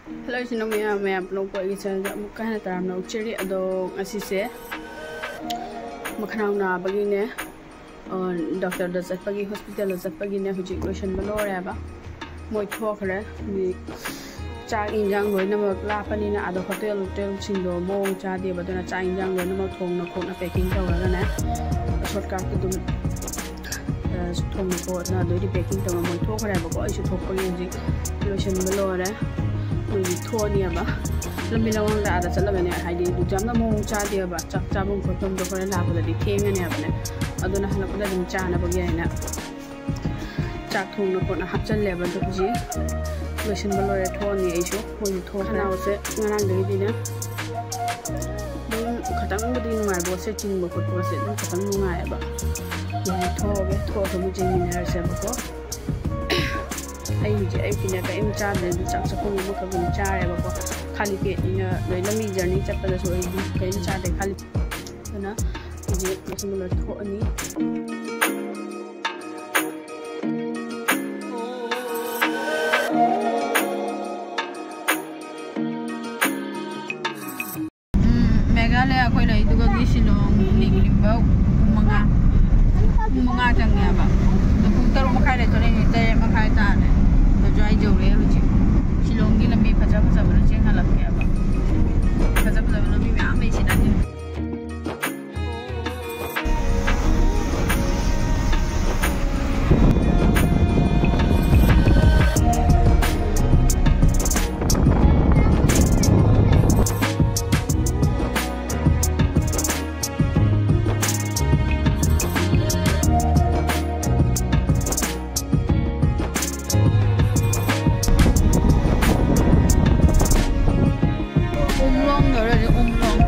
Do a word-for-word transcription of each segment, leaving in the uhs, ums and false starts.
Hello ꯏꯆꯤꯟ ꯏꯅꯥꯎ ꯃꯌꯥꯝ, ꯃꯌꯥꯝ ꯄꯨꯝꯅꯃꯛꯄꯨ ꯑꯩꯒꯤ ꯆꯦꯅꯦꯜꯗ ꯑꯃꯨꯛꯀ ꯍꯟꯅ ꯇꯔꯥꯝꯅ ꯑꯣꯛꯆꯔꯤ꯫ ꯑꯗꯣ ꯉꯁꯤꯁꯦ ꯃꯈꯅꯥꯎ ꯅꯥꯕꯒꯤꯅꯦ, ꯑ, ꯗꯣꯛꯇꯔꯗ ꯆꯠꯄꯒꯤ, ꯍꯣꯁꯄꯤꯇꯥꯜꯗ ꯆꯠꯄꯒꯤꯅꯦ ꯍꯧꯖꯤꯛ ꯂꯣꯏꯁꯤꯟꯕ ꯂꯣꯏꯔꯦꯕ꯫ ꯃꯣꯏ ꯊꯣꯛꯈ꯭ꯔꯦ꯫ ꯍꯧꯖꯤꯛ ꯆꯥꯛ ꯏꯟꯖꯥꯡ ꯂꯣꯏꯅꯃꯛ ꯂꯥꯞꯄꯅꯤꯅ ꯑꯥꯗ ꯍꯣꯇꯦꯜ, ꯍꯣꯇꯦꯜꯁꯤꯡꯗꯣ ꯃꯑꯣꯡ ꯆꯥꯗꯦꯕ꯫ ꯑꯗꯨꯅ ꯆꯥꯛ ꯏꯟꯖꯥꯡ ꯂꯣꯏꯅꯃꯛ ꯊꯣꯡꯅ ꯈꯣꯠꯅ ꯄꯦꯀꯤꯡ ꯇꯧꯔꯒꯅꯦ, ꯁꯣꯔꯠꯀꯠꯇ ꯑꯗꯨꯝ, ꯑ, ꯊꯣꯡꯅ ꯈꯣꯠꯅ ꯑꯗꯩꯗꯤ ꯄꯦꯀꯤꯡ ꯇꯧꯔꯒ ꯃꯣꯏ ꯊꯣꯛꯈ꯭ꯔꯦꯕꯀꯣ꯫ ꯑꯩꯁꯨ ꯊꯣꯛꯄꯒꯤ ꯍꯧꯖꯤꯛ ꯂꯣꯏꯁꯤꯟꯕ ꯂꯣꯏꯔꯦ꯫ ꯍꯧꯖꯤꯛ ꯊꯣꯛꯑꯅꯤꯕ꯫ ꯂꯝꯕꯤ ꯂꯝꯂꯥꯡꯗ ꯑꯥꯗ ꯆꯠꯂꯒꯅꯦ, ꯍꯥꯏꯗꯤ ꯑꯦꯛꯖꯥꯝꯅ ꯃꯑꯣꯡ ꯆꯥꯗꯦꯕ꯫ ꯆꯥꯛ ꯆꯥꯐꯝ ꯈꯣꯠꯐꯝꯗꯣ ꯍꯣꯔꯦꯟ ꯂꯥꯛꯄꯗꯗꯤ ꯊꯦꯡꯉꯅꯦꯕꯅꯦ꯫ ꯑꯗꯨꯅ ꯍꯜꯂꯛꯄꯗ ꯑꯗꯨꯝ ꯆꯥꯅꯕꯒꯤ ꯍꯥꯏꯅ ꯆꯥꯛ ꯊꯣꯡꯅ ꯈꯣꯠꯅ ꯍꯥꯞꯆꯜꯂꯦꯕ꯫ ꯑꯗꯣ ꯍꯧꯖꯤꯛ ꯂꯣꯏꯁꯤꯟꯕ ꯂꯣꯏꯔꯦ, ꯊꯣꯛꯑꯅꯤ ꯑꯩꯁꯨ꯫ ꯃꯣꯏꯁꯨ ꯊꯣꯛꯈ꯭ꯔꯦ꯫ ꯈꯅꯥꯎꯁꯦ ꯉꯔꯥꯡꯗꯒꯤꯗꯤꯅꯦ ꯑꯗꯨꯝ ꯈꯇꯪꯕꯨꯗꯤ ꯅꯨꯡꯉꯥꯏꯕ, ꯁꯦ ꯆꯤꯡꯕ ꯈꯣꯠꯄꯁꯦ ꯑꯗꯨꯝ ꯈꯇꯪ ꯅꯨꯡꯉꯥꯏꯌꯦꯕ꯫ ꯑꯗꯨꯝ ꯊꯣꯛꯑꯒꯦ, ꯊꯣꯛꯑꯒ ꯑꯃꯨꯛ ꯌꯦꯡꯃꯤꯟꯅꯔꯁꯦꯕꯀꯣ꯫ ꯑꯩ ꯍꯧꯖꯤꯛ ꯑꯌꯨꯛꯀꯤꯅꯦ ꯀꯔꯤꯝ ꯆꯥꯗ꯭ꯔꯦ, ꯑꯗꯨ ꯆꯥꯛ ꯆꯥꯛꯈꯨꯝ ꯑꯃꯈꯛ ꯑꯗꯨꯝ ꯆꯥꯔꯦꯕꯀꯣ꯫ ꯈꯥꯂꯤ ꯄꯦꯠꯅꯤꯅ ꯂꯣꯏꯅ ꯃꯤ ꯖꯔꯅꯤ ꯆꯠꯄꯗꯁꯨ ꯑꯩ ꯑꯗꯨꯝ ꯀꯔꯤꯝ ꯆꯥꯗ꯭ꯔꯦ, ꯈꯥꯂꯤ꯫ ꯑꯗꯨꯅ ꯍꯧꯖꯤꯛ ꯃꯁꯤꯃ ꯂꯣꯏꯊꯣꯛꯑꯅꯤ꯫ ꯎꯝ, ꯃꯦꯘꯥꯂꯌꯥ ꯑꯩꯈꯣꯏ ꯂꯩꯗꯨꯒꯒꯤ ꯁꯤꯂꯣꯡ ꯅꯤꯛꯂꯤꯕ ꯄꯨꯡ ꯃꯉꯥ, ꯄꯨꯡ ꯃꯉꯥ ꯆꯪꯉꯦꯕ꯫ ꯑꯗꯣ ꯄꯨꯡ ꯇꯔꯨꯛ ꯃꯈꯥꯏꯗ ꯊꯣꯛꯂꯛꯏꯅꯦ, ꯇꯔꯦꯠ ꯃꯈꯥꯏ ꯇꯥꯔꯦ꯫ ꯑꯗꯣ ꯖ꯭ꯋꯥꯏ ꯌꯧꯔꯦ ꯍꯧꯖꯤꯛ꯫ ꯁꯤꯂꯣꯡꯒꯤ ꯂꯝꯕꯤ ꯐꯖ ꯐꯖꯕꯗ ꯆꯦꯟꯍꯜꯂꯛꯀꯦꯕ꯫ ꯐꯖ ꯐꯖꯕ ꯂꯝꯕꯤ ꯃꯌꯥꯝ ꯂꯩ ꯁꯤꯗꯗꯤ꯫ ꯎꯝꯂꯣꯡ ꯌꯧꯔꯦ ꯍꯧꯖꯤꯛ, ꯎꯝꯂꯣꯡ꯫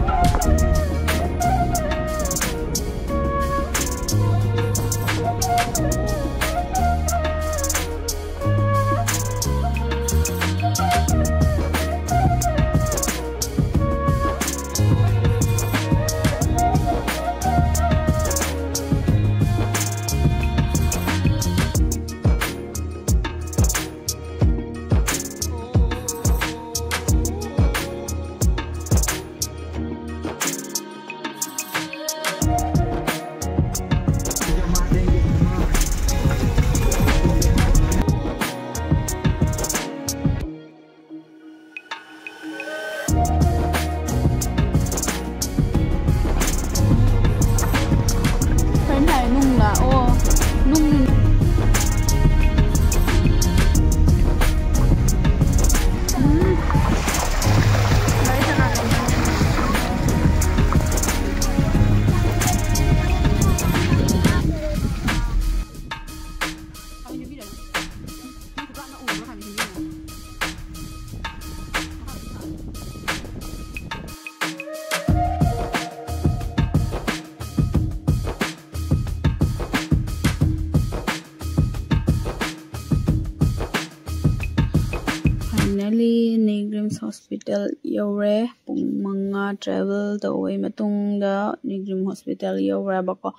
Finally, ꯅꯤꯒ꯭ꯔꯤꯝꯁ ꯍꯣꯁꯄꯤꯇꯥꯜ ꯌꯧꯔꯦ꯫ ꯄꯨꯡ ꯃꯉꯥ travel ꯇꯧꯕꯒꯤ ꯃꯇꯨꯡꯗ ꯅꯤꯒ꯭ꯔꯤꯝ ꯍꯣꯁꯄꯤꯇꯥꯜ ꯌꯧꯔꯦꯕꯀꯣ꯫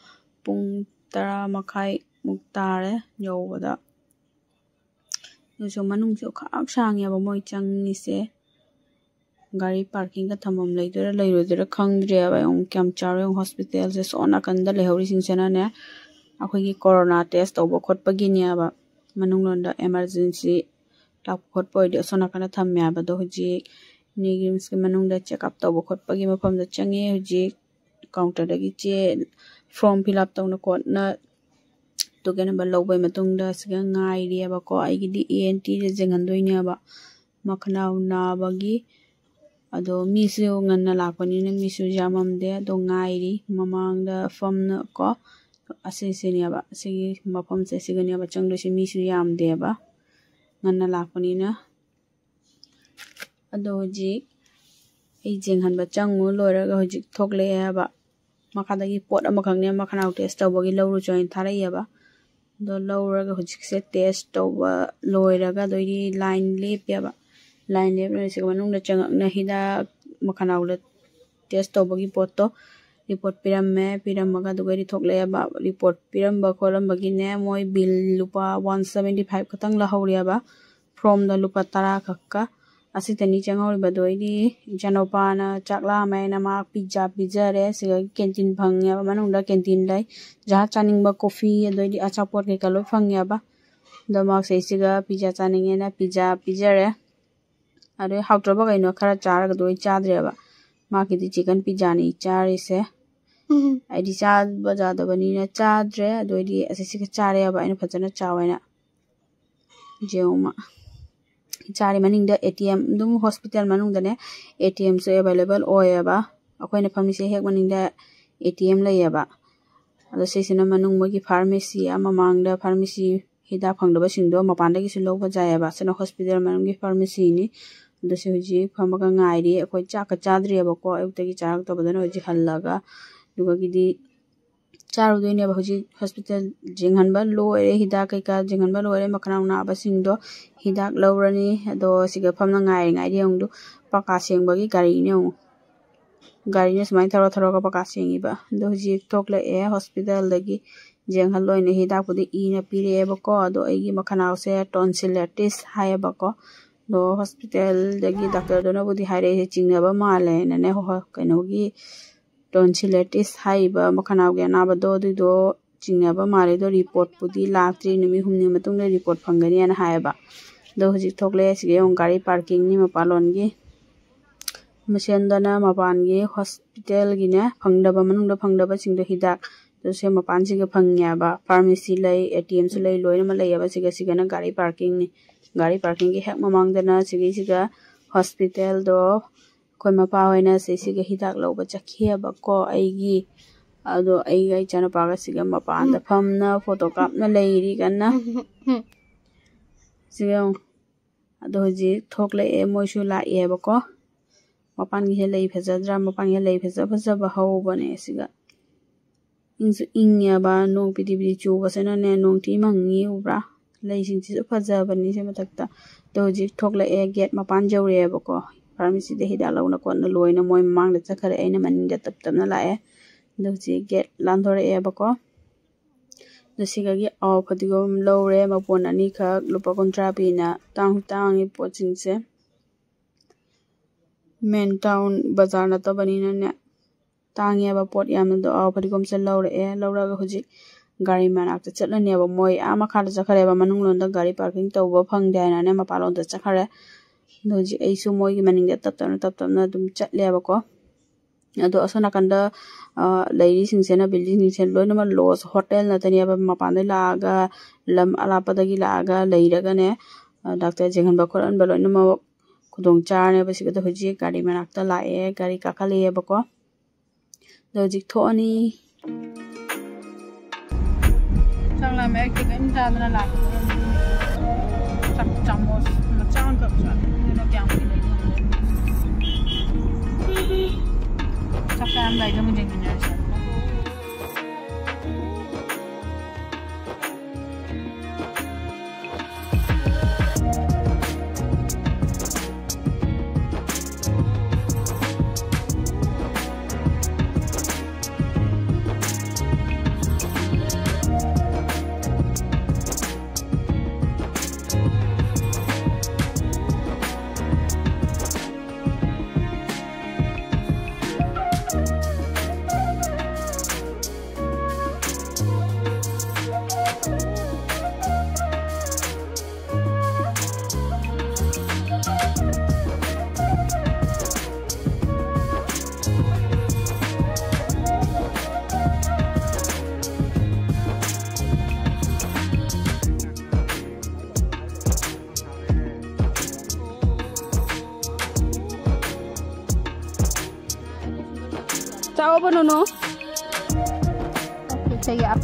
ꯄꯨꯡ ꯇꯔꯥ ꯃꯈꯥꯏꯃꯨꯛ ꯇꯥꯔꯦ ꯌꯧꯕꯗ꯫ ꯑꯗꯨꯁꯨ ꯃꯅꯨꯡꯁꯨ ꯈꯥꯛ ꯁꯥꯡꯉꯦꯕ ꯃꯣꯏ ꯆꯪꯉꯤꯁꯦ꯫ ꯒꯥꯔꯤ parking ꯒ ꯊꯝꯐꯝ ꯂꯩꯗꯣꯏꯔꯥ ꯂꯩꯔꯣꯏꯗꯣꯏꯔꯥ ꯈꯪꯗ꯭ꯔꯦꯕ꯫ ꯌꯦꯡꯉꯨ ꯀꯌꯥꯝ ꯆꯥꯎꯔꯦ ꯌꯦꯡꯉꯨ꯫ ꯍꯣꯁꯄꯤꯇꯥꯜꯁꯦ ꯁꯣꯝ ꯅꯥꯀꯟꯗ ꯂꯩꯍꯧꯔꯤꯁꯤꯡꯁꯤꯅꯅꯦ ꯑꯩꯈꯣꯏꯒꯤ ꯀꯣꯔꯣꯅꯥ test ꯇꯧꯕ ꯈꯣꯠꯄꯒꯤꯅꯦꯕ꯫ ꯃꯅꯨꯡꯂꯣꯝꯗ emergency ꯂꯥꯛꯄ ꯈꯣꯠꯄ ꯑꯣꯏꯔꯗꯤ ꯑꯁꯣꯝ ꯅꯥꯀꯟꯗ ꯊꯝꯃꯦ ꯍꯥꯏꯕꯗꯣ꯫ ꯍꯧꯖꯤꯛ ꯅꯤꯒ꯭ꯔꯤꯝꯁꯀꯤ ꯃꯅꯨꯡꯗ check up ꯇꯧꯕ ꯈꯣꯠꯄꯒꯤ ꯃꯐꯝꯗ ꯆꯪꯉꯦ꯫ ꯍꯧꯖꯤꯛ counter ꯗꯒꯤ ꯆꯦ form fill up ꯇꯧꯅ ꯈꯣꯠꯅ token number ꯂꯧꯕꯩ ꯃꯇꯨꯡꯗ ꯁꯤꯒ ꯉꯥꯏꯔꯤꯑꯕꯀꯣ꯫ ꯑꯩꯒꯤꯗꯤ ENT ꯗ ꯌꯦꯡꯍꯟꯗꯣꯏꯅꯦꯕ꯫ ꯃꯈꯅꯥꯎ ꯅꯥꯕꯒꯤ꯫ ꯑꯗꯣ ꯃꯤꯁꯨ ꯉꯟꯅ ꯂꯥꯛꯄꯅꯤꯅ ꯃꯤꯁꯨ ꯌꯥꯝꯃꯝꯗꯦ꯫ ꯑꯗꯣ ꯉꯥꯏꯔꯤ꯫ ꯃꯃꯥꯡꯗ ꯐꯝꯅ ꯀꯣ ꯑꯁꯤꯁꯤꯅꯦꯕ꯫ ꯑꯁꯤꯒꯤ ꯃꯐꯝꯁꯦ ꯁꯤꯒꯅꯦꯕ ꯆꯪꯗꯣꯏꯁꯦ꯫ ꯃꯤꯁꯨ ꯌꯥꯝꯗꯦꯕ꯫ ꯉꯟꯅ ꯂꯥꯛꯄꯅꯤꯅ꯫ ꯑꯗꯣ ꯍꯧꯖꯤꯛ ꯑꯩ ꯌꯦꯡꯍꯟꯕ ꯆꯪꯉꯨ ꯂꯣꯏꯔꯒ ꯍꯧꯖꯤꯛ ꯊꯣꯛꯂꯛꯑꯦꯕ꯫ ꯃꯈꯥꯗꯒꯤ ꯄꯣꯠ ꯑꯃꯈꯛꯅꯦ ꯃꯈꯅꯥꯎ test ꯇꯧꯕꯒꯤ ꯂꯧꯔꯨꯆꯣ ꯍꯥꯏꯅ ꯊꯥꯔꯛꯏꯑꯕ꯫ ꯑꯗꯣ ꯂꯧꯔꯒ ꯍꯧꯖꯤꯛꯁꯦ test ꯇꯧꯕ ꯂꯣꯏꯔꯒ ꯑꯗꯩꯗꯤ line ꯂꯦꯞꯄꯦꯕ꯫ Line ꯂꯦꯞꯂꯒ ꯁꯤꯒ ꯃꯅꯨꯡꯗ ꯆꯪꯉꯛꯅ ꯍꯤꯗꯥꯛ ꯃꯈꯅꯥꯎꯗ test ꯇꯧꯕꯒꯤ ꯄꯣꯠꯇꯣ report ꯄꯤꯔꯝꯃꯦ꯫ ꯄꯤꯔꯝꯃꯒ ꯑꯗꯨꯒꯩꯗꯤ ꯊꯣꯛꯂꯛꯑꯦꯕ꯫ Report ꯄꯤꯔꯝꯕ ꯈꯣꯠꯂꯝꯕꯒꯤꯅꯦ ꯃꯣꯏ bill ꯂꯨꯄꯥ one seventy five ꯈꯛꯇꯪ ꯂꯧꯍꯧꯔꯦꯕ꯫ Form ꯗ ꯂꯨꯄꯥ ꯇꯔꯥ ꯈꯛꯀ꯫ ꯑꯁꯤꯇꯅꯤ ꯆꯪꯍꯧꯔꯤꯕꯗꯣ꯫ ꯑꯩꯗꯤ ꯏꯆꯥꯅꯨꯄꯥꯅ ꯆꯥꯛ ꯂꯥꯝꯃꯦ ꯍꯥꯏꯅ ꯃꯥ pizza ꯄꯤꯖꯔꯦ꯫ ꯁꯤꯗ canteen ꯐꯪꯉꯦꯕ꯫ ꯃꯅꯨꯡꯗ canteen ꯂꯩ꯫ ꯖꯍꯥ ꯆꯥꯅꯤꯡꯕ coffee ꯑꯗꯩꯗꯤ ꯑꯆꯥꯄꯣꯠ ꯀꯩꯀꯥ ꯂꯣꯏ ꯐꯪꯉꯦꯕ꯫ ꯑꯗꯣ ꯃꯥꯁꯦ ꯁꯤꯒ pizza ꯆꯥꯅꯤꯡꯉꯦꯅ pizza ꯄꯤꯖꯔꯦ꯫ ꯑꯗꯩ ꯍꯥꯎꯇ꯭ꯔꯕ ꯀꯩꯅꯣ ꯈꯔ ꯆꯥꯔꯒ ꯑꯗꯨ ꯑꯩ ꯆꯥꯗ꯭ꯔꯦꯕ꯫ ꯃꯥꯒꯤꯗꯤ chicken pizza ꯅꯤ ꯆꯥꯔꯤꯁꯦ꯫ ꯑꯩꯗꯤ ꯆꯥꯕ ꯌꯥꯗꯕꯅꯤꯅ ꯆꯥꯗ꯭ꯔꯦ꯫ ꯑꯗꯨ ꯑꯩꯗꯤ ꯑꯁꯤꯁꯤꯒ ꯆꯥꯔꯦꯕ ꯑꯩꯅ ꯐꯖꯅ ꯆꯥꯎ ꯍꯥꯏꯅ꯫ ꯌꯦꯡꯉꯨ ꯃꯥ꯫ ꯆꯥꯔꯤ ꯃꯅꯤꯡꯗ ATM ꯑꯗꯨꯝ hospital ꯃꯅꯨꯡꯗꯅꯦ ATM ꯁꯨ available ꯑꯣꯏꯌꯦꯕ꯫ ꯑꯩꯈꯣꯏꯅ ꯐꯝꯃꯤꯁꯦ ꯍꯦꯛ ꯃꯅꯤꯡꯗ ATM ꯂꯩꯌꯦꯕ꯫ ꯑꯗꯣ ꯁꯤꯁꯤꯅ ꯃꯅꯨꯡ ꯃꯣꯏꯒꯤ pharmacy ꯑꯃ ꯃꯃꯥꯡꯗ pharmacy ꯍꯤꯗꯥꯛ ꯐꯪꯗꯕꯁꯤꯡꯗꯣ ꯃꯄꯥꯟꯗꯒꯤꯁꯨ ꯂꯧꯕ ꯌꯥꯏꯌꯦꯕ꯫ ꯁꯤꯅ hospital ꯃꯅꯨꯡꯒꯤ pharmacy ꯅꯤ꯫ ꯑꯗꯣ ꯁꯤ ꯍꯧꯖꯤꯛ ꯐꯝꯃꯒ ꯉꯥꯏꯔꯤ꯫ ꯑꯩꯈꯣꯏ ꯆꯥꯛꯀ ꯆꯥꯗ꯭ꯔꯤꯑꯕꯀꯣ꯫ ꯑꯌꯨꯛꯇꯒꯤ ꯆꯥꯔꯛꯇꯕꯗꯨꯅ ꯍꯧꯖꯤꯛ ꯍꯜꯂꯒ ꯑꯗꯨꯒꯒꯤꯗꯤ ꯆꯥꯔꯨꯗꯣꯏꯅꯦꯕ꯫ ꯍꯧꯖꯤꯛ ꯍꯣꯁꯄꯤꯇꯥꯜ ꯌꯦꯡꯍꯟꯕ ꯂꯣꯏꯔꯦ, ꯍꯤꯗꯥꯛ ꯀꯩꯀꯥ ꯌꯦꯡꯍꯟꯕ ꯂꯣꯏꯔꯦ, ꯃꯈꯅꯥꯎ ꯅꯥꯕꯁꯤꯡꯗꯣ ꯍꯤꯗꯥꯛ ꯂꯧꯔꯅꯤ꯫ ꯑꯗꯣ ꯁꯤꯒ ꯐꯝꯅ ꯉꯥꯏꯔꯤꯉꯩꯗ ꯌꯦꯡꯉꯨꯗꯨ, ꯄꯀꯥ ꯁꯦꯡꯕꯒꯤ ꯒꯥꯔꯤꯅꯦ ꯌꯦꯡꯉꯨ꯫ ꯒꯥꯔꯤꯅ ꯁꯨꯃꯥꯏꯅ ꯊꯧꯔ ꯊꯧꯔꯒ ꯄꯀꯥ ꯁꯦꯡꯉꯤꯕ꯫ ꯑꯗꯣ ꯍꯧꯖꯤꯛ ꯊꯣꯛꯂꯛꯑꯦ ꯍꯣꯁꯄꯤꯇꯥꯜꯗꯒꯤ꯫ ꯌꯦꯡꯍꯜꯂꯣꯏꯅ ꯍꯤꯗꯥꯛꯄꯨꯗꯤ ꯏꯅ ꯄꯤꯔꯛꯑꯦꯕꯀꯣ꯫ ꯑꯗꯣ ꯑꯩꯒꯤ ꯃꯈꯅꯥꯎꯁꯦ ꯇꯣꯟꯁꯤꯂꯥꯏꯇꯤꯁ ꯍꯥꯏꯌꯦꯕꯀꯣ꯫ ꯑꯗꯣ ꯍꯣꯁꯄꯤꯇꯥꯜꯗꯒꯤ ꯗꯥꯛꯇꯔꯗꯨꯅꯕꯨꯗꯤ ꯍꯥꯏꯔꯛꯑꯦ, ꯆꯤꯡꯅꯕ ꯃꯥꯜꯂꯦꯅꯅꯦ꯫ ꯍꯣꯏ, ꯀꯩꯅꯣꯒꯤ ꯇꯣꯟꯁꯤꯂꯥꯏꯇꯤꯁ ꯍꯥꯏꯔꯤꯕ ꯃꯈꯅꯥꯎꯒꯤ ꯑꯅꯥꯕꯗꯣ, ꯑꯗꯨꯏꯗꯣ ꯆꯤꯡꯅꯕ ꯃꯥꯜꯂꯦ꯫ ꯑꯗꯣ ꯔꯤꯄꯣꯔꯠꯄꯨꯗꯤ ꯂꯥꯛꯇ꯭ꯔꯤ, ꯅꯨꯃꯤꯠ ꯍꯨꯝꯅꯤ ꯃꯇꯨꯡꯗ ꯔꯤꯄꯣꯔꯠ ꯐꯪꯒꯅꯤꯅ ꯍꯥꯏꯌꯦꯕ꯫ ꯑꯗꯣ ꯍꯧꯖꯤꯛ ꯊꯣꯛꯂꯛꯑꯦ꯫ ꯁꯤꯒ ꯌꯦꯡꯉꯨ, ꯒꯥꯔꯤ ꯄꯥꯔꯀꯤꯡꯅꯤ ꯃꯄꯥꯟꯂꯣꯟꯒꯤ꯫ ꯃꯁꯦꯟꯗꯅ ꯃꯄꯥꯟꯒꯤ ꯍꯣꯁꯄꯤꯇꯥꯜꯒꯤꯅꯦ, ꯐꯪꯗꯕ, ꯃꯅꯨꯡꯗ ꯐꯪꯗꯕꯁꯤꯡꯗꯣ ꯍꯤꯗꯥꯛ, ꯑꯗꯨꯁꯦ ꯃꯄꯥꯟꯁꯤꯒ ꯐꯪꯉꯦꯕ꯫ ꯐꯥꯔꯃꯥꯁꯤ ꯂꯩ, ꯑꯦ ꯇꯤ ꯑꯦꯝꯁꯨ ꯂꯩ, ꯂꯣꯏꯅꯃꯛ ꯂꯩꯌꯦꯕ꯫ ꯁꯤꯒ, ꯁꯤꯒꯅ ꯒꯥꯔꯤ ꯄꯥꯔꯀꯤꯡꯅꯤ꯫ ꯒꯥꯔꯤ ꯄꯥꯔꯀꯤꯡꯒꯤ ꯍꯦꯛ ꯃꯃꯥꯡꯗꯅ ꯁꯤꯒꯤꯁꯤꯒ ꯍꯣꯁꯄꯤꯇꯥꯜꯗꯣ ꯑꯩꯈꯣꯏ ꯃꯄꯥ ꯍꯣꯏꯅ ꯁꯤꯁꯤꯒ ꯍꯤꯗꯥꯛ ꯂꯧꯕ ꯆꯠꯈꯤꯑꯕꯀꯣ ꯑꯩꯒꯤ꯫ ꯑꯗꯣ ꯑꯩꯒ ꯏꯆꯥꯅꯨꯄꯥꯒ ꯁꯤꯒ ꯃꯄꯥꯟꯗ ꯐꯝꯅ ꯐꯣꯇꯣ ꯀꯥꯞꯅ ꯂꯩꯔꯤ ꯀꯟꯅ꯫ ꯁꯤꯒ ꯌꯦꯡꯉꯨ꯫ ꯑꯗꯣ ꯍꯧꯖꯤꯛ ꯊꯣꯛꯂꯛꯑꯦ, ꯃꯣꯏꯁꯨ ꯂꯥꯛꯑꯦꯕꯀꯣ꯫ ꯃꯄꯥꯟꯒꯤꯁꯦ ꯂꯩ ꯐꯖꯗ꯭ꯔꯥ? ꯃꯄꯥꯟꯒꯤꯁꯦ ꯂꯩ ꯐꯖ ꯐꯖꯕ ꯍꯧꯕꯅꯦ ꯁꯤꯒ꯫ ꯏꯪꯁꯨ ꯏꯪꯉꯦꯕ, ꯅꯣꯡ ꯄꯤꯗꯤ ꯄꯤꯗꯤ ꯆꯨꯕꯁꯤꯅꯅꯦ, ꯅꯣꯡꯊꯤ ꯃꯪꯉꯤ, ꯎꯕ꯭ꯔꯥ? ꯂꯩꯁꯤꯡꯁꯤꯁꯨ ꯐꯖꯕꯅꯤ ꯁꯤ ꯃꯊꯛꯇ꯫ ꯑꯗꯣ ꯍꯧꯖꯤꯛ ꯊꯣꯛꯂꯛꯑꯦ, ꯒꯦꯠ ꯃꯄꯥꯟ ꯌꯧꯔꯛꯑꯦꯕꯀꯣ꯫ ꯐꯥꯔꯃꯥꯁꯤꯗ ꯍꯤꯗꯥꯛ ꯂꯧꯅ ꯈꯣꯠꯅ ꯂꯣꯏꯅ ꯃꯣꯏ ꯃꯃꯥꯡꯗ ꯆꯠꯈꯔꯦ, ꯑꯩꯅ ꯃꯅꯤꯡꯗ ꯇꯞ ꯇꯞꯅ ꯂꯥꯛꯑꯦ꯫ ꯑꯗꯣ ꯍꯧꯖꯤꯛ ꯒꯦꯠ ꯂꯥꯟꯊꯣꯔꯛꯑꯦꯕꯀꯣ꯫ ꯑꯗꯣ ꯁꯤꯒꯒꯤ ꯑꯋꯥ ꯐꯗꯤꯒꯣꯝ ꯂꯧꯔꯦ, ꯃꯄꯨꯟ ꯑꯅꯤꯈꯛ, ꯂꯨꯄꯥ ꯀꯨꯟꯊ꯭ꯔꯥ ꯄꯤꯅ꯫ ꯇꯥꯡꯁꯨ ꯇꯥꯡꯉꯤ ꯄꯣꯠꯁꯤꯡꯁꯦ꯫ ꯃꯦꯟ ꯇꯥꯎꯟ ꯕꯖꯥꯔ ꯅꯠꯇꯕꯅꯤꯅꯅꯦ, ꯇꯥꯡꯉꯦꯕ ꯄꯣꯠ ꯌꯥꯝꯅ꯫ ꯑꯗꯣ ꯑꯋꯥ ꯐꯗꯤꯒꯣꯝꯁꯦ ꯂꯧꯔꯛꯑꯦ, ꯂꯧꯔꯒ ꯍꯧꯖꯤꯛ ꯒꯥꯔꯤ ꯃꯅꯥꯛꯇ ꯆꯠꯂꯅꯦꯕ꯫ ꯃꯣꯏ ꯑꯥ ꯃꯈꯥꯗ ꯆꯠꯈ꯭ꯔꯦꯕ, ꯃꯅꯨꯡ ꯂꯣꯝꯗ ꯒꯥꯔꯤ ꯄꯥꯔꯀꯤꯡ ꯇꯧꯕ ꯐꯪꯗꯦ ꯍꯥꯏꯅꯅꯦ, ꯃꯄꯥꯟꯂꯣꯝꯗ ꯆꯠꯈ꯭ꯔꯦ꯫ ꯑꯗꯣ ꯍꯧꯖꯤꯛ ꯑꯩꯁꯨ ꯃꯣꯏꯒꯤ ꯃꯅꯤꯡꯗ ꯇꯞ ꯇꯞꯅ ꯇꯞ ꯇꯞꯅ ꯑꯗꯨꯝ ꯆꯠꯂꯦꯕꯀꯣ꯫ ꯑꯗꯣ ꯑꯁꯣꯝ ꯅꯥꯀꯟꯗ, ꯑ, ꯂꯩꯔꯤꯁꯤꯡꯁꯤꯅ, ꯕꯤꯜꯗꯤꯡꯁꯤꯡꯁꯤꯅ ꯂꯣꯏꯅꯃꯛ ꯂꯣꯖ ꯍꯣꯇꯦꯜ ꯉꯥꯛꯇꯅꯦꯕ꯫ ꯃꯄꯥꯟꯗꯒꯤ ꯂꯥꯛꯑꯒ, ꯂꯝ ꯑꯔꯥꯞꯄꯗꯒꯤ ꯂꯥꯛꯑꯒ ꯂꯩꯔꯒꯅꯦ, ꯑ, ꯗꯥꯛꯇꯔ ꯌꯦꯡꯍꯟꯕ ꯈꯣꯠꯍꯟꯕ ꯂꯣꯏꯅꯃꯛ ꯈꯨꯗꯣꯡ ꯆꯥꯔꯅꯦꯕ꯫ ꯁꯤꯒꯗ ꯍꯧꯖꯤꯛ ꯒꯥꯔꯤ ꯃꯅꯥꯛꯇ ꯂꯥꯛꯑꯦ, ꯒꯥꯔꯤ ꯀꯥꯈꯠꯂꯛꯑꯦꯕꯀꯣ꯫ ꯑꯗꯣ ꯍꯧꯖꯤꯛ ꯊꯣꯛꯑꯅꯤ꯫ ꯆꯥꯛ ꯂꯥꯝꯃꯦ, ꯑꯩ ꯀꯩꯝ ꯆꯥꯗꯅ ꯂꯥꯛꯄꯅꯦ꯫ ꯆꯥꯛ ꯆꯥꯃꯁ ꯃꯆꯥ ꯑꯃꯈꯛ ꯆꯥꯅꯤ꯫ ꯑꯗꯨꯅ ꯀꯌꯥꯝ ꯀꯨꯏꯅ ꯂꯩꯗꯣꯏꯅꯣ? ꯆꯥꯛ ꯆꯥꯔꯝꯗꯥꯏꯗ ꯑꯃꯨꯛ ꯌꯦꯡꯃꯤꯟꯅꯔꯁꯦ꯫ Tahu apa, Nono? Saya.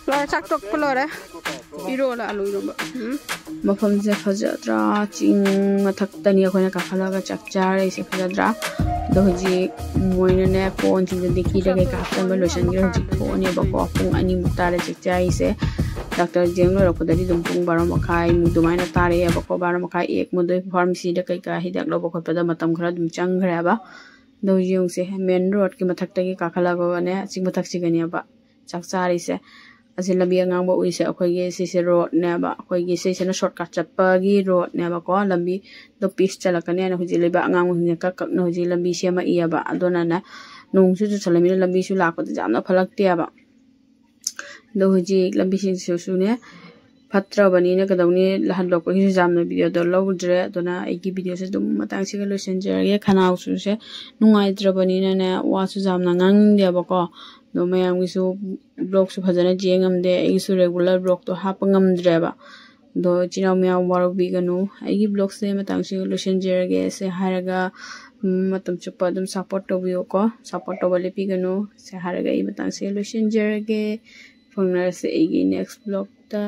ꯂꯣꯏꯔꯦ, ꯆꯥꯛ ꯇꯣꯛꯄ ꯂꯣꯏꯔꯦ꯫ ꯏꯔꯣꯜꯂ ꯑꯂꯨ ꯏꯔꯣꯝꯕ꯫ ꯎꯝ꯫ ꯃꯐꯝꯁꯦ ꯐꯖꯗ꯭ꯔꯥ? ꯆꯤꯡ ꯃꯊꯛꯇꯅꯤ ꯑꯩꯈꯣꯏꯅ ꯀꯥꯈꯠꯂꯒ ꯆꯥꯛ ꯆꯥꯔꯤꯁꯦ, ꯐꯖꯗ꯭ꯔꯥ? ꯑꯗꯣ ꯍꯧꯖꯤꯛ ꯃꯣꯏꯅꯅꯦ ꯀꯣꯟꯁꯤꯡꯗꯣ ꯗꯤꯛꯀꯤꯗ ꯀꯩꯀꯥ ꯍꯥꯞꯆꯟꯕ ꯂꯣꯏꯁꯟꯈ꯭ꯔꯦ꯫ ꯍꯧꯖꯤꯛ ꯊꯣꯛꯑꯅꯦꯕꯀꯣ, ꯄꯨꯡ ꯑꯅꯤꯃꯨꯛ ꯇꯥꯔꯦ ꯆꯥꯛ ꯆꯥꯔꯤꯁꯦ꯫ ꯗꯥꯛꯇꯔ ꯌꯦꯡ ꯂꯣꯏꯔꯛꯄꯗꯗꯤ ꯑꯗꯨꯝ ꯄꯨꯡ ꯕꯥꯔꯣ ꯃꯈꯥꯏꯃꯨꯛ ꯑꯗꯨꯃꯥꯏꯅ ꯇꯥꯔꯛꯑꯦꯕꯀꯣ꯫ ꯕꯥꯔꯣ ꯃꯈꯥꯏ ꯑꯦꯛ ꯃꯗꯨꯏ ꯐꯥꯔꯃꯥꯁꯤꯗ ꯀꯩꯀꯥ ꯍꯤꯗꯥꯛ ꯂꯧꯕ ꯈꯣꯠꯄꯗ ꯃꯇꯝ ꯈꯔ ꯑꯗꯨꯝ ꯆꯪꯈ꯭ꯔꯦꯕ꯫ ꯑꯗꯣ ꯍꯧꯖꯤꯛ ꯌꯦꯡꯉꯨꯁꯦ, ꯃꯦꯟ ꯔꯣꯗꯀꯤ ꯃꯊꯛꯇꯒꯤ ꯀꯥꯈꯠꯂꯒꯅꯦ ꯆꯤꯡ ꯃꯊꯛꯁꯤꯒꯅꯦꯕ ꯆꯥꯛ ꯆꯥꯔꯤꯁꯦ꯫ ꯑꯁꯤ ꯂꯝꯕꯤ ꯑꯉꯥꯡꯕ ꯎꯏꯁꯦ ꯑꯩꯈꯣꯏꯒꯤ ꯁꯤꯁꯦ ꯔꯣꯗꯅꯦꯕ, ꯑꯩꯈꯣꯏꯒꯤ ꯁꯤꯁꯤꯅ ꯁꯣꯔꯠꯀꯠ ꯆꯠꯄꯒꯤ ꯔꯣꯗꯅꯦꯕꯀꯣ꯫ ꯂꯝꯕꯤꯗꯣ ꯄꯤꯁ ꯆꯠꯂꯛꯀꯅꯤ ꯍꯥꯏꯅ ꯍꯧꯖꯤꯛ ꯂꯩꯕꯥꯛ ꯑꯉꯥꯡꯕꯁꯤꯡꯁꯦ ꯀꯛ ꯀꯛꯅ ꯍꯧꯖꯤꯛ ꯂꯝꯕꯤ ꯁꯦꯝꯃꯛꯏꯑꯕ꯫ ꯑꯗꯨꯅꯅꯦ ꯅꯣꯡꯁꯨ ꯆꯨꯁꯜꯂꯃꯤꯅ ꯂꯝꯕꯤꯁꯨ ꯂꯥꯛꯄꯗ ꯌꯥꯝꯅ ꯐꯠꯂꯛꯇꯦꯕ꯫ ꯑꯗꯣ ꯍꯧꯖꯤꯛ ꯂꯝꯕꯤꯁꯤꯡꯁꯤꯁꯨꯅꯦ ꯐꯠꯇ꯭ꯔꯕꯅꯤꯅ ꯀꯩꯗꯧꯅꯤ, ꯍꯟꯗꯣꯛꯄꯒꯤꯁꯨ ꯌꯥꯝꯅ ꯚꯤꯗꯤꯑꯣꯗꯣ ꯂꯧꯗ꯭ꯔꯦ꯫ ꯑꯗꯨꯅ ꯑꯩꯒꯤ ꯚꯤꯗꯤꯑꯣꯁꯦ ꯑꯗꯨꯝ ꯃꯇꯥꯡꯁꯤꯒ ꯂꯣꯏꯁꯤꯟꯖꯔꯒꯦ꯫ ꯈꯅꯥꯎꯁꯨꯁꯦ ꯅꯨꯡꯉꯥꯏꯇ꯭ꯔꯕꯅꯤꯅꯅꯦ ꯋꯥꯁꯨ ꯌꯥꯝꯅ ꯉꯥꯡꯅꯤꯡꯗꯦꯕꯀꯣ꯫ ꯑꯗꯣ ꯃꯌꯥꯝꯒꯤꯁꯨ ꯕ꯭ꯂꯣꯒꯁꯨ ꯐꯖꯅ ꯌꯦꯡ ꯉꯝꯗꯦ, ꯑꯩꯒꯤꯁꯨ ꯔꯦꯒꯨꯂꯔ ꯕ꯭ꯂꯣꯒꯇꯣ ꯍꯥꯞꯄ ꯉꯝꯗ꯭ꯔꯦꯕ꯫ ꯑꯗꯣ ꯏꯆꯤꯟ ꯏꯅꯥꯎ ꯃꯌꯥꯝ ꯋꯥꯔꯧꯕꯤꯒꯅꯨ꯫ ꯑꯩꯒꯤ ꯕ꯭ꯂꯣꯒꯁꯦ ꯃꯇꯥꯡꯁꯤꯒ ꯂꯣꯏꯁꯤꯟꯖꯔꯒꯦ꯫ ꯁꯦ ꯍꯥꯏꯔꯒ, ꯎꯝ, ꯃꯇꯝ ꯆꯨꯞꯄ ꯑꯗꯨꯝ ꯁꯞꯄꯣꯔꯠ ꯇꯧꯕꯤꯌꯨꯀꯣ꯫ ꯁꯞꯄꯣꯔꯠ ꯇꯧꯕ ꯂꯦꯞꯄꯤꯒꯅꯨ꯫ ꯁꯦ ꯍꯥꯏꯔꯒ ꯑꯩ ꯃꯇꯥꯡꯁꯤꯒ ꯂꯣꯏꯁꯤꯟꯖꯔꯒꯦ꯫ ꯐꯪꯅꯔꯁꯦ ꯑꯩꯒꯤ ꯅꯦꯛꯁ ꯕ꯭ꯂꯣꯒꯇ꯫